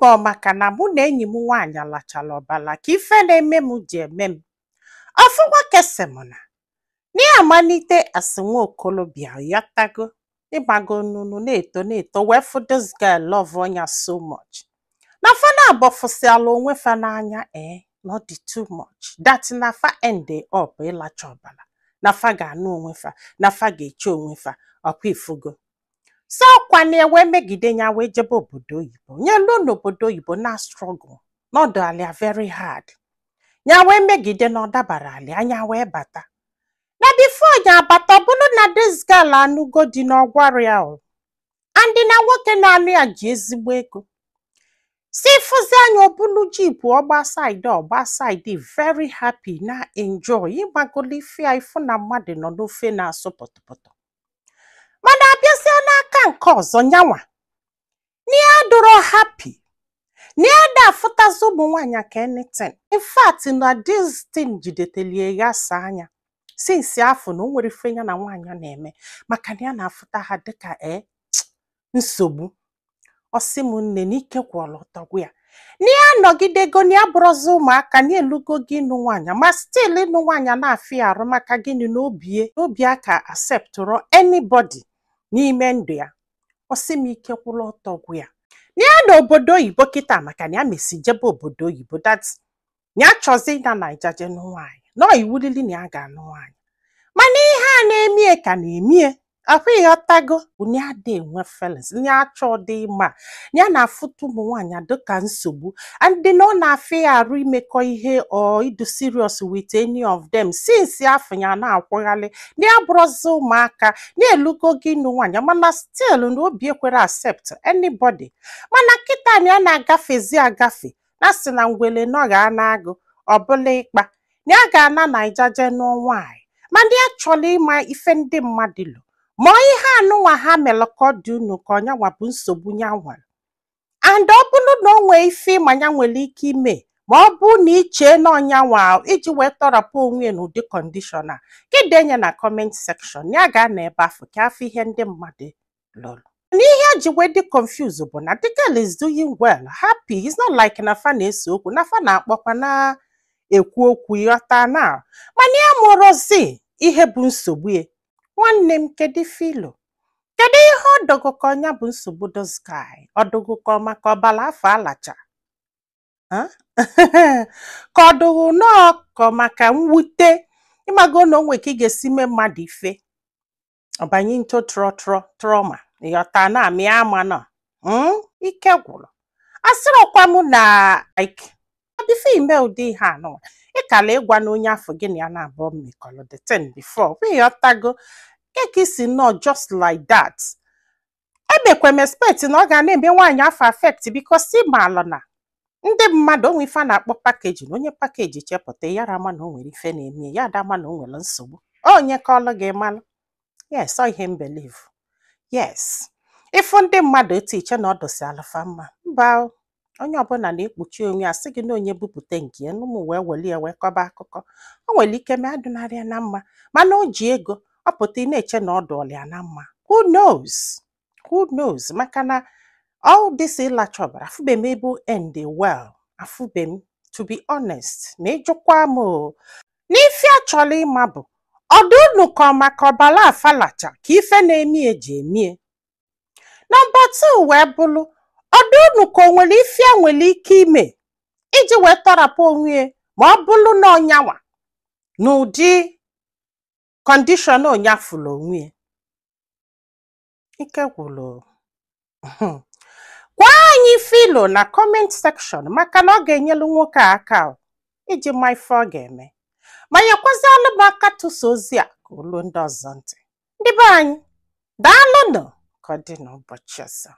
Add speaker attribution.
Speaker 1: Ma ọ maka na mụ na enyi m nwaanyị lachala ọbala ka ife na-eme m ji eme m. Ofu nwoke sị m na ya amalite asị nwa okolobịa yọtago ịgbago nunu na-eto na-eto wee fụ this girl, love ya so much, na fa na-abọ fụsịala onwe fa n'anya, ee, na ọ dị too much that na fa end up ịlacha ọbala, na fa ga-anụ onwe fa, na fa ga-eche onwe fa. Ọkwa ifugo so ọkwa na wee megide ya wee jebe obodo oyibo, nye luo n'obodo oyibo na struggle n'ọdụ alia very hard. Ya wee megide na ọ dabara ali anya wee bata na before ya abata, ọ bụrụ na this girl anụgo di n'ọgwara ya o, and na nwoke na-anụ ya ji ezigbo ego. Si fụzi anya obulu jeep, ọgba side, ọgba side, very happy na enjoy. Ịgbagolo ife ya ifu na mmadụ nọ n'ofe na-asụ pọtọpọtọ. Mana abịazịa n'aka nke ọzọ, nyanwa na ya dụrọ happy, na ya da afụtazi ụmụ nwaanyị ka anything. In fact, na this thing jidetelie ya sa anya since afọ na o nwere ife ya na nwaanyị na-eme, maka na ya na-afụta ha dịka e nsogbu. Ọsị m nne, n'ike kwọrọ ọtọgwu ya na ya nọgidego na ya bụrụzi ụmụaka na elugo gị ịnụ nwaanyị, ma still ịnụ nwaanyị na-afịa arụ. Maka gịnị? Na obie obi aka acceptụrụ anybody n'ime ndụ ya. Ọsị m, ike kwụrụ ọtọ gwụ ya na ya na obodo oyibo kịta, maka na ya mesi jebe obodo oyibo, that ya chọzi na Naija je nụ nwaanyị nọọ iwulili na ya ga-anụ nwaanyị. Mana ihe a na-emie ka na-emie akwa, ịghọtago, na ya ada enwe feelings, na ya achọ dị mma, na ya na-afụta ụmụ nwaanyị dịka nsogbu, and na ọ na-afịa ya arụ imekọ ihe or ịdụ serious with any of them. Since afọ ya na-akwụghalị na ya bụrụzi ụmụaka na-elugo gị ịnụ nwaanyị, mana still na obi ekwere accept anybody. Mana kịta na ya na-agafezi agafe, na sị na ngwele nọgha na-agụ ọbụla ịkpa na ya ga-ana Naija jee nụọ nwaanyị. Mana ya chọrọ ịma ife ndị mmadụ lụ, ma ihe anụnwa ha mere ka ọ dị unu ka ọnyanwa bụ nsogbu ya nwere, and ọ bụrụ na o nwee ife ịma ya nwere ike ime, ma ọ bụ na ichee na ọnyanwa iji wee tọrapụ onwe ya n'ụdị condition a, gị denye na comment section. Ya ga-anọ ebe afọ ka afọ ihe ndị mmadụ lụrụ. Na ihe a ji wee dị confused bụ na the girl is doing well, happy. It's not like na fa na-ese okwu, na fa na-akpọkwa na-ekwu okwu, ịghọta na? Mana ya mụrụzi ihe bụ nsogbu ya. Nwanne m, kedu filo, kedu ihe ọ dogo ka ọnya bụ nsogbu this guy? Ọ dogo ka ọ maka ọbara afọ alacha? Ka ọ dogo nọọ ka ọ maka mwute? Ịmago na o nwe ka ị ga-esi mee mmadụ ife ọbanye into trauma, ịghọta na amị ama nọ ike gwụrụ. Asịrọkwa m na like before ime ụdị ihe anụnwa, ịkala ịgwa na onye afọ gị na ya na-abụọ mmekọrọ the thing before, ịghọtago? Ke ka isi nọ just like that. Emekwa m expect na ọ ga na-eme nwaanyị afọ affect, because ịmaalụ na ndị mmadụ onwe ife a na-akpọ package, na onye package chepụta yara ama na o nwere ife na-eme ya, ada ama na o nwere nsogbu onye kọọlụ gị malụ. Yes, ọ ihe m believe. Yes, ịfụ ndị mmadụ etu iche na ọ dosi alụfa mma, mba o. Onye ọbụla na-ekpuchi onwe ya, sị gị na onye bupụta nke ya n'ụmụ wee weli ya wee kọba akụkọ. O nwere ike ma adụnarị ya na mma, mana o ji ego ọ pụta, ị na-eche na ọ dụọla ya na mma. Who knows, who knows? Maka na all this ịlacha ọbara, afụbe m ebe o end well, afụbe m, to be honest. Ma ịjụkwa m o n'ife a chọrọ ịma bụ ọdụ unu ka ọ maka ọbara afalacha ka ife na-emie ji emie. Number 2 wee bụrụ, ọdụ unu ka o nwere ife a nwere ike ime iji wee tọrapụ onwe ya, ma ọ bụrụ na ọnyanwa n'ụdị condition onyafụlụ onwe ya. Ike gwụrụ. Gwa anyị filo na comment section, maka na ọ ga-enyelu nwoke a aka o, iji ma ife ọ ga-eme, ma nyekwazialụ m aka tụsa ozi a ka olu ndị ọzọ ntị. Ndị be anyị, daalụnụ. Ka ọ dị n'ụbọchị ọzọ.